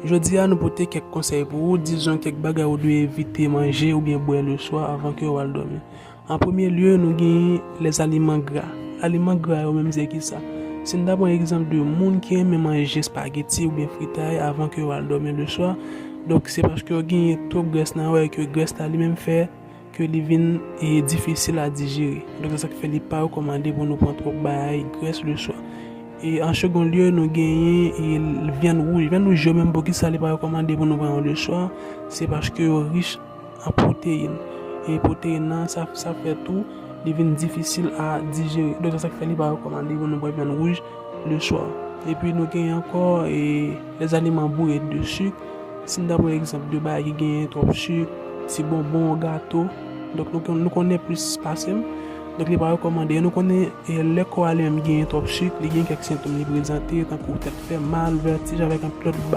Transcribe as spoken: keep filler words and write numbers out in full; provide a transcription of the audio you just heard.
Jodi a, nou pote kèk konsèy pou ou, dizon kèk bagay ou dwe evite manje oubyen bwè le swa avan ke w al dòmi. An premye lye, nou genyen lèzaliman gra. Aliman gra yo menm se kisa? Si n ta pran egzanp de moun ki renmen manje espageti oubyen fritay avan ke yo al dòmi le swa, donk se paske yo genyen twòp grès nan yo e ke grès la li menm fè ke li vin e difisil a dijere. Donk se sa k fè li pa rekòmande pou nou pran twòp bagay grès le swa. E an segon lye, nou genyen e vyann wouj. Vyann wouj yo menm, poukisa li pa rekòmande pou nou pran yo le swa? Se paske yo rich an pwoteyin. E pwoteyin nan, sa, sa fè tou li vin difisil a dijere. Donk se sa k fè li pa rekòmande pou nou pran vyann wouj le swa. Epi nou genyen ankò e lèzaliman boure de sik. Si n ta pran egzanp de bagay ki genyen twòp sik, ti bonbon, gato, donk nou, nou konnen plis pase m. Donk li pa rekòmande. E nou konnen e lè kò a li menm genyen twòp sik, li gen kèk sentòm li prezante, tankou tèt fè mal, vètij avèk anpil lòt bagay.